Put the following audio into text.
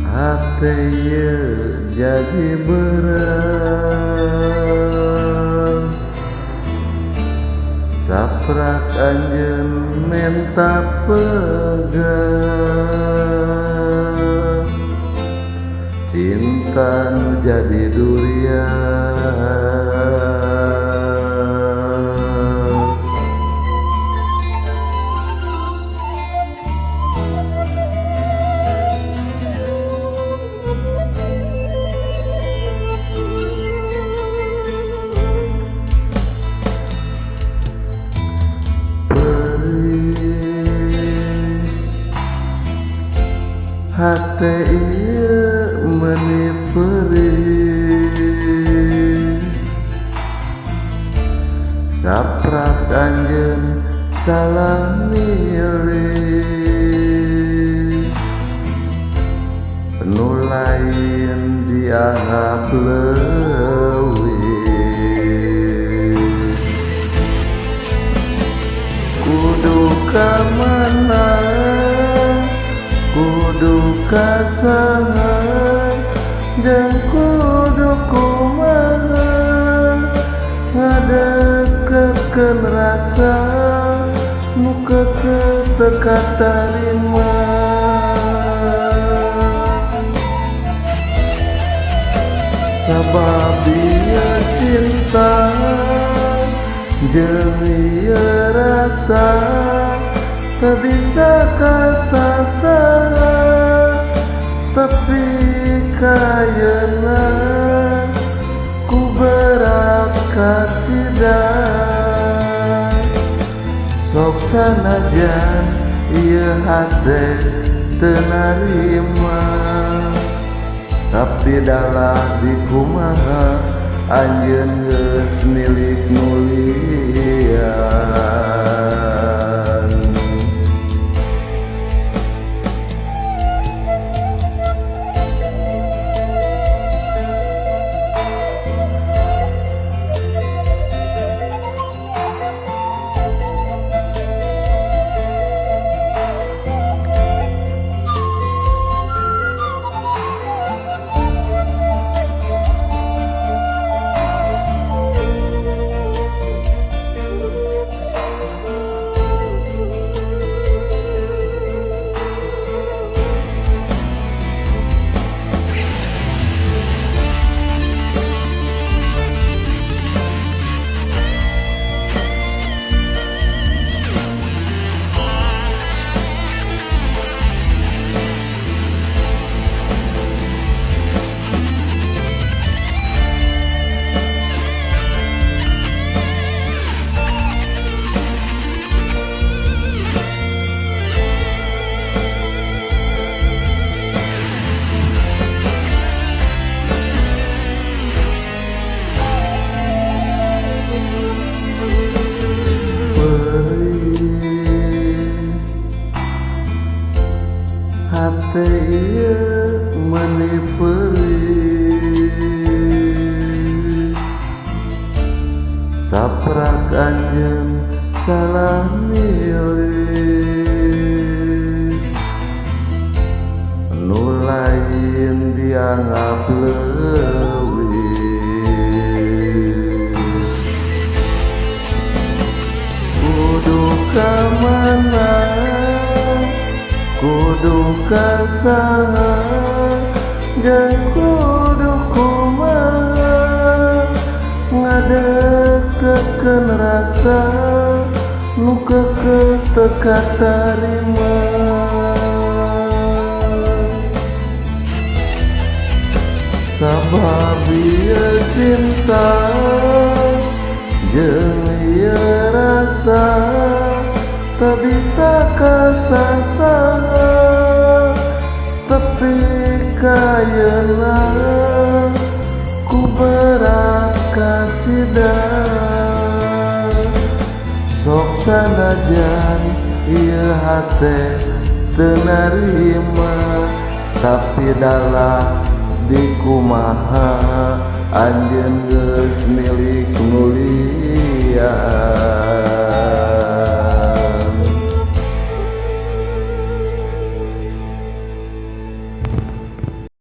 Hate ieu jadi beurang saprak anjeun menta pegang cinta nu jadi durian. Hate ieu meuni perih saprak anjeun salah milih nu lain dianggap leuwih kudu ka mana kudu ka saha jeung kudu kumaha ngadeketkeun rasa nu keukeuh teu katarima. Sabab ieu cinta jeung ieu rasa teu bisa kasasa tapi kayeuna ku berat kacida sok sanajan ieu hate teu narima tapi dalah dikumaha anjeun geus milik nu lian. Hate ieu meuni perih saprak anjeun salah milih nu lain dianggap leuwih kudu ka mana kudu ka saha jeung kudu kumaha ngadeketkeun rasa nu keukeuh teu katarima. Sabab ieu cinta jeung ieu rasa teu bisa kasasa tapi kayeuna ku berat kacida sok sanajan ieu hate teu narima tapi dalah dikumaha anjeun geus milik nu lian.